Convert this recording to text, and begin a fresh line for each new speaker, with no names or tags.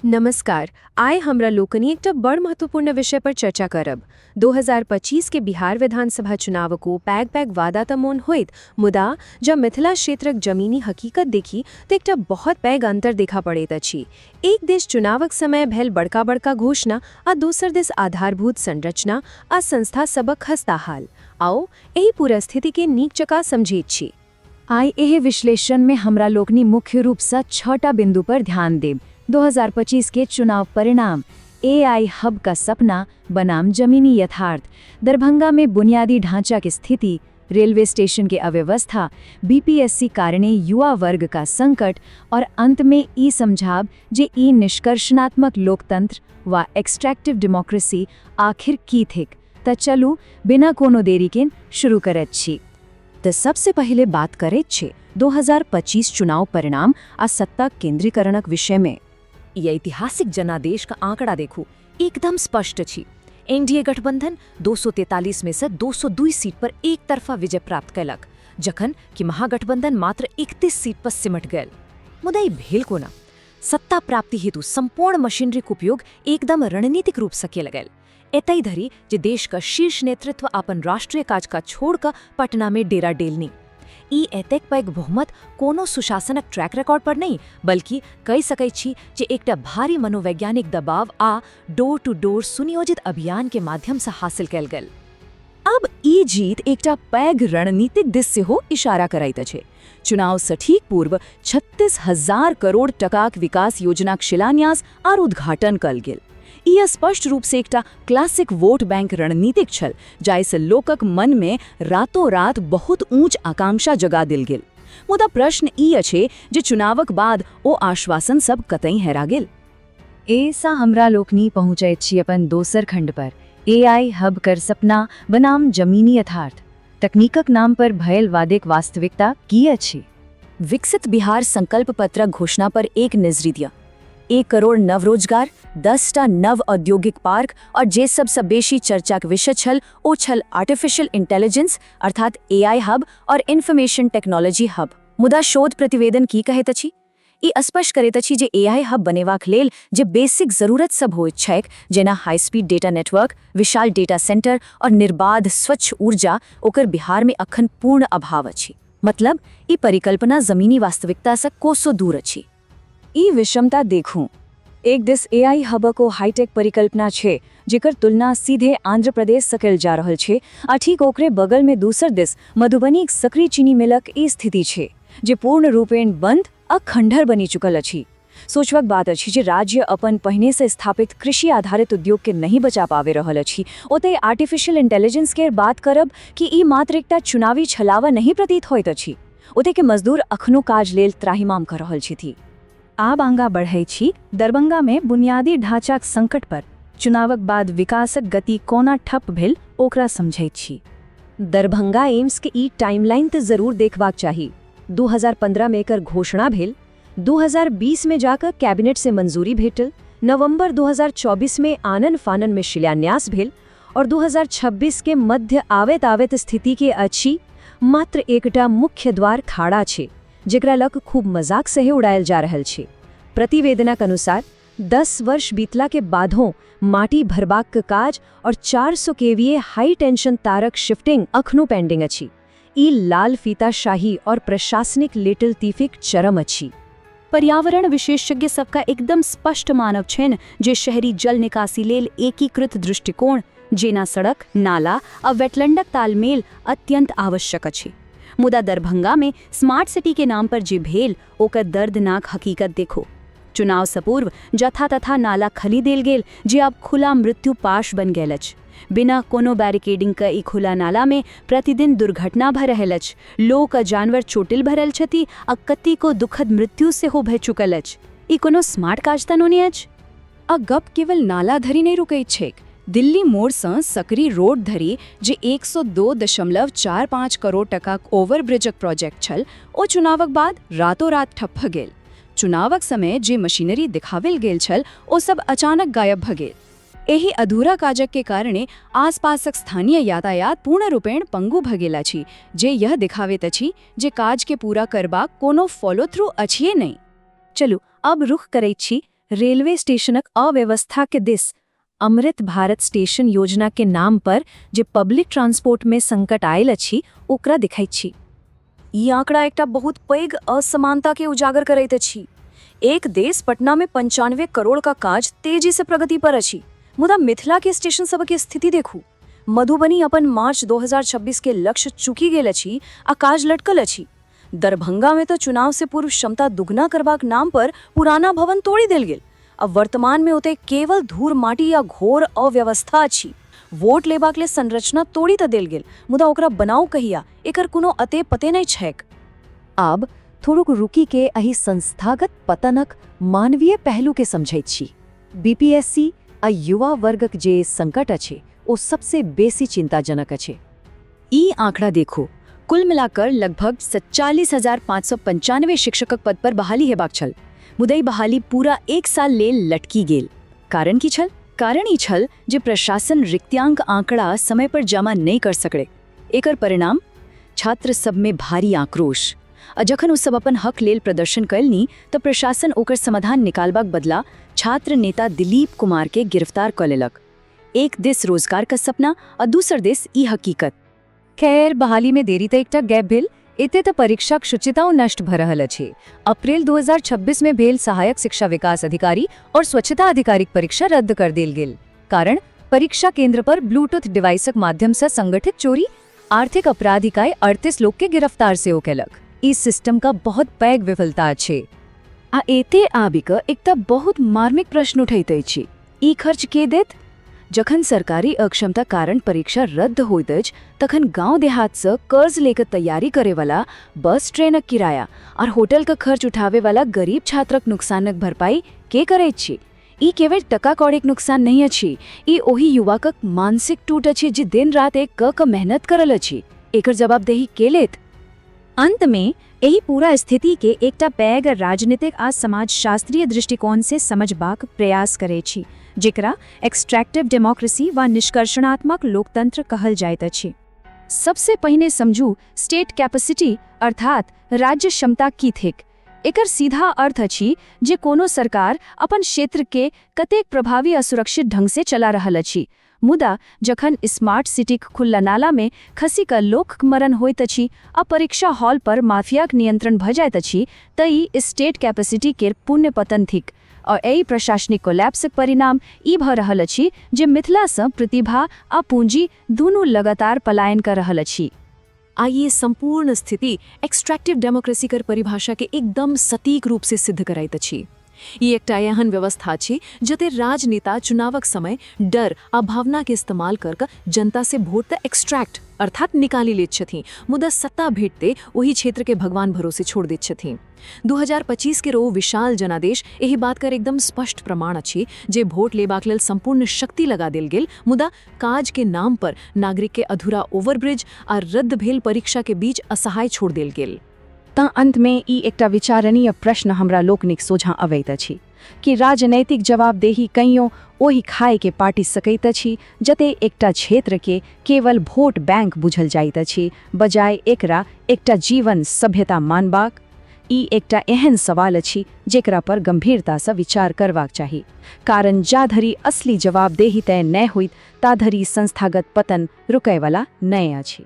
नमस्कार। आइ हमरा लोकनि एकटा बड़ महत्वपूर्ण विषय पर चर्चा करब। 2025 के बिहार विधानसभा चुनावक ओ पैघ पैघ वादा तऽ मोन होइत, मुदा जँ मिथिला क्षेत्रक जमीनी हकीकत देखी तऽ एकटा बहुत पैघ अंतर देखा पड़ैत अछि। एक दिस चुनावक समय भेल बड़का बड़का घोषणा आ दोसर दिस आधारभूत संरचना आ संस्था सबक खस्ता हाल। आओ, एहि पूरा स्थिति के नीक जकाँ समझैत छी।
आइ एहि विश्लेषण में हमरा लोकनि मुख्य रूप सँ छटा बिंदु पर ध्यान देब। 2025 के चुनाव परिणाम, एआई हब का सपना बनाम जमीनी यथार्थ, दरभंगा में बुनियादी ढांचा की स्थिति, रेलवे स्टेशन के अव्यवस्था, बीपीएससी कारणे युवा वर्ग का संकट और अंत में ई समझाब जे ई निष्कर्षणात्मक लोकतंत्र वा एक्सट्रैक्टिव डेमोक्रेसी आखिर की थिक। त चलू, बिना कोनो देरी के शुरू करैत छी।
तऽ सबसे पहिले बात करैत छै 2025 चुनाव परिणाम आ सत्ता केंद्रीकरणक विषयमे।
ई ऐतिहासिक जनादेश का आंकड़ा देखू, एकदम स्पष्ट अछि। एनडीए गठबंधन 243 में से 202 सीट पर एक तरफा विजय प्राप्त कयलक, जखन कि महागठबंधन मात्र 31 सीट पर सिमट गेल। मुदा ई भेल कोना? सत्ता प्राप्ति हेतु संपूर्ण मशीनरीक उपयोग एकदम रणनीतिक रूप से कयल गेल, एतय धरि जे देश का शीर्ष नेतृत्व अपन राष्ट्रीय काज छोड़ कऽ पटना में डेरा डेलनी। ई एतेक पैघ बहुमत कोनो सुशासनक ट्रैक रिकॉर्ड पर नहि, बल्कि कहि सकैत छी जे एकटा भारी मनोवैज्ञानिक दबाव आ डोर टू डोर सुनियोजित अभियान के माध्यम से हासिल कयल गेल।
अब ई जीत एकटा पैघ रणनीतिक दिस सेहो इशारा करैत अछि। चुनाव सँ ठीक पूर्व 36,000 करोड़ टकाक विकास योजनाक शिलान्यास आर उद्घाटन कयल गेल। ई स्पष्ट रूप से एकटा क्लासिक वोट बैंक रणनीतिक छल, जाहिसँ लोकक मन में रातों रात बहुत ऊंच आकांक्षा जगा देल गेल। मुदा प्रश्न ई अछि जे चुनावक बाद ओ आश्वासन सब कतई हेरा गेल।
एसा हमरा लोकनि पहुँचैत छी अपन दोसर खंड पर, एआई हब कर सपना बनाम जमीनी यथार्थ। तकनीकक नाम पर भयल वादेक वास्तविकता की अछि?
विकसित बिहार संकल्प पत्रक घोषणा पर एक नजरि दिया। 1 करोड़ नव रोजगार, 10टा नव औद्योगिक पार्क और जे सबसँ बेसी चर्चाक विषय छल, ओ छल आर्टिफिशियल इंटेलिजेंस अर्थात एआई हब और इंफॉर्मेशन टेक्नोलॉजी हब। मुदा शोध प्रतिवेदन की कहैत अछि? ई स्पष्ट करैत अछि जे एआई हब बनेबाक लेल जे बेसिक जरूरत सब होइत छैक, जेना हाई स्पीड डेटा नेटवर्क, विशाल डेटा सेंटर और निर्बाध स्वच्छ ऊर्जा, ओकर बिहार में अखन पूर्ण अभाव अछि। मतलब ई परिकल्पना जमीनी वास्तविकता से कोसों दूर अछि।
ई विषमता देखू। एक दिस एआई हबक ओ हाईटेक परिकल्पना छै, जेकर तुलना सीधे आंध्र प्रदेश सँ कयल जा रहल छै, आ ठीक ओकरे बगल में दोसर दिस मधुबनीक सकरी चीनी मिलक ई स्थिति छै जे पूर्ण रूपेण बंद आ खंडहर बनि चुकल अछि। सोचबाक बात अछि जे राज्य अपन पहिने से स्थापित कृषि आधारित उद्योग के नहि बचा पाबि रहल अछि, ओतहि आर्टिफिशियल इंटेलिजेंस के बात करब, कि ई मात्र एकटा चुनावी छलावा नहि प्रतीत होइत अछि? ओतय के मजदूर अखनो काज लेल त्राहिमाम कऽ रहल छथि। आब आगाँ बढ़ै छी दरभंगा में बुनियादी ढांचाक संकट पर। चुनावक बाद विकासक गति कोना ठप भेल, ओकरा समझैत छी।
दरभंगा एम्स के ई टाइमलाइन तऽ जरूर देखबाक चाही। 2015 में एकर घोषणा भेल, 2020 में जाकर कैबिनेट से मंजूरी भेटल, नवंबर 2024 में आनन फानन में शिलान्यास भेल और 2026 के मध्य आवेत आवेत स्थिति के अछि मात्र एकटा मुख्य द्वार खाड़ा छै, जेकरा लग खूब मजाक सहे उड़ायल जा रहल छै। प्रतिवेदनक अनुसार 10 वर्ष बीतला के बादो माटी भरबाक काज और 400 केवीए हाई टेंशन तारक शिफ्टिंग अखनो पेंडिंग अछि। ई लाल फीता शाही और प्रशासनिक लेटलतीफीक चरम अछि।
पर्यावरण विशेषज्ञ सबका एकदम स्पष्ट मानब छैन जे शहरी जल निकासी लेल एकीकृत दृष्टिकोण, जेना सड़क, नाला आ वेटलैंडक तालमेल अत्यंत आवश्यक अछि। मुदा दरभंगा में स्मार्ट सिटी के नाम पर जे भेल, ओकर दर्दनाक हकीकत देखो। चुनाव सँ पूर्व जथा तथा नाला खली देल गेल, जे आब खुला मृत्यु पाश बन गेल अछि। बिना कोनो बैरिकेडिंग के ई खुला नाला में प्रतिदिन दुर्घटना भऽ रहल अछि। लोक आ जानवर चोटिल भरल छथि आ कतेको दुखद मृत्यु सेहो भऽ चुकल अछि। ई कोनो स्मार्ट काज तऽ नहि अछि।
आ गप केवल नाला धरि नहि रुकैत छैक। दिल्ली मोड़सँ सकरी रोड धरि जे 102.45 करोड़ टकाक ओवरब्रिजक प्रोजेक्ट छल, ओ चुनावक बाद रातों रात ठप्प भऽ गेल। चुनावक समय जे मशीनरी देखावल गेल छल, ओ सब अचानक गायब भऽ गेल। एहि अधूरा काजक के कारणे आसपासक स्थानीय यातायात पूर्ण रूपेण पंगु भऽ गेल अछि, जे यह दिखाबैत अछि जे काज के पूरा करबाक कोनो फॉलो थ्रू अछिए नहि।
चलू, अब रुख करैत छी
रेलवे स्टेशनक अव्यवस्था के दिस। अमृत भारत स्टेशन योजना के नाम पर जे पब्लिक ट्रांसपोर्ट में संकट आयल अछि, ओकरा दिखैत छी।
ई आंकड़ा एकटा बहुत पैघ असमानता के उजागर करैत अछि। एक दिस पटना में 95 करोड़ का काज तेजी से प्रगति पर अछि, मुदा मिथिला के स्टेशन सबके स्थिति देखू। मधुबनी अपन मार्च 2026 के लक्ष्य चूकि गेल अछि आ काज लटकल अछि। दरभंगा में तो चुनाव से पूर्व क्षमता दुगना करबाक नाम पर पुराना भवन तोड़ि देल गेल। अब वर्तमान में ओतय केवल धूर, माटी आ घोर अव्यवस्था अछि। वोट लेबाक लेल संरचना तोड़ि तऽ देल गेल, मुदा ओकरा बनाउ कहिया, एकर कोनो अते पते नहि छैक।
आब थोड़ुक रुकी के एहि संस्थागत पतनक मानवीय पहलू के समझैत छी। बीपीएससी आ युवा वर्गक जे संकट अछि, ओ सबसे बेसी चिंताजनक अछि।
ई आंकड़ा देखू। कुल मिलाकर लगभग 47,595 शिक्षकक पद पर बहाली हेबाक छल, मुदा ई बहाली पूरा एक साल लेल लटकी गेल। कारण की छल? कारण ई छल जे प्रशासन रिक्तियांक आंकड़ा समय पर जमा नहि कर सकले। एकर परिणाम छात्र सब में भारी आक्रोश, आ जखन ओ सब अपन हक लेल प्रदर्शन कयलनि तऽ प्रशासन ओकर समाधान निकालबाक बदला छात्र नेता दिलीप कुमार के गिरफ्तार कऽ लेलक। एक दिस रोजगार का सपना आ दूसर दिस ई हकीकत।
खैर, बहाली में देरी तऽ एकटा गैप भेल, एते तऽ परीक्षाक शुचिताओ नष्ट भऽ रहल अछि। अप्रैल 2026 में भेल सहायक शिक्षा विकास अधिकारी और स्वच्छता अधिकारीक परीक्षा रद्द कर देल गेल। कारण, परीक्षा केंद्र पर ब्लूटूथ डिवाइसक माध्यम से संगठित चोरी। आर्थिक अपराध इकाई 38 लोग के गिरफ्तार सेहो केलक। ई सिस्टम का बहुत पैघ विफलता अछि।
आ एते आबि कऽ एकटा बहुत मार्मिक प्रश्न उठैत अछि, ई खर्च के देत? जखन सरकारी अक्षमता कारण परीक्षा रद्द होइत अछि, तखन गांव देहातसँ कर्ज लेकर तैयारी करेवाला, बस ट्रेनक किराया और होटल के खर्च उठावे वाला गरीब छात्रक नुकसानक भरपाई के करैत छी? ई केवल टका कौड़ीक नुकसान नहि अछि, ई ओहि युवकक मानसिक टूट अछि जे दिन रात एक क कऽ मेहनत करल अछि। एकर जवाबदेही के लेत?
अंत में एहि पूरा स्थिति के एकटा पैघ राजनीतिक आ समाजशास्त्रीय दृष्टिकोण से समझबाक प्रयास करै छी, जेकरा एक्सट्रैक्टिव डेमोक्रेसी वा निष्कर्षणात्मक लोकतंत्र कहल जाइत अछि।
सबसे पहिने समझू, स्टेट कैपेसिटी अर्थात राज्य क्षमता की थिक। एकर सीधा अर्थ अछि जे कोनो सरकार अपन क्षेत्र के कतेक प्रभावी आ सुरक्षित ढंग से चला रहल अछि। मुदा जखन स्मार्ट सिटीक खुल्ला नाला में खसि कऽ लोकक मरण होइत अछि आ परीक्षा हॉल पर माफियाक नियंत्रण भऽ जाइत अछि, तऽ ई स्टेट कैपेसिटी केर पूर्ण पतन थिक। और एहि प्रशासनिक कोलैप्सक परिणाम ई भऽ रहल अछि जे मिथिलासँ प्रतिभा आ पूंजी दुनू लगातार पलायन कऽ रहल अछि।
आ ये संपूर्ण स्थिति एक्सट्रैक्टिव डेमोक्रेसी कर परिभाषा के एकदम सटीक रूप से सिद्ध कराइत अछि। ई एकटा एहन व्यवस्था अछि जते राजनेता चुनावक समय डर आ भावना के इस्तेमाल कर कऽ जनता से वोट तऽ एक्सट्रैक्ट अर्थात निकाली लैत छथिन, मुदा सत्ता भेटते ओहि क्षेत्र के भगवान भरोसे छोड़ दैत छथिन। 2025 के ओ विशाल जनादेश एहि बात कर एकदम स्पष्ट प्रमाण अछि जे वोट लेबाक लेल संपूर्ण शक्ति लगा देल गेल, मुदा काज के नाम पर नागरिक के अधूरा ओवरब्रिज आ रद्द भेल परीक्षा के बीच असहाय छोड़ देल गेल।
तँ अंतमे ई एकटा विचारणीय प्रश्न हमरा लोकनिक सोझाँ अबैत अछि कि राजनैतिक जवाबदेही कहियो ओहि खाइ के पाटि सकैत अछि जते एकटा क्षेत्र के केवल वोट बैंक बुझल जाइत अछि, बजाय एकरा एकटा जीवन सभ्यता मानबाक? ई एकटा एहन सवाल अछि जेकरा पर गंभीरतासँ विचार करबाक चाही, कारण जाधरि असली जवाबदेही तय नहि होइत, ताधरि संस्थागत पतन रुकयवला नहि अछि।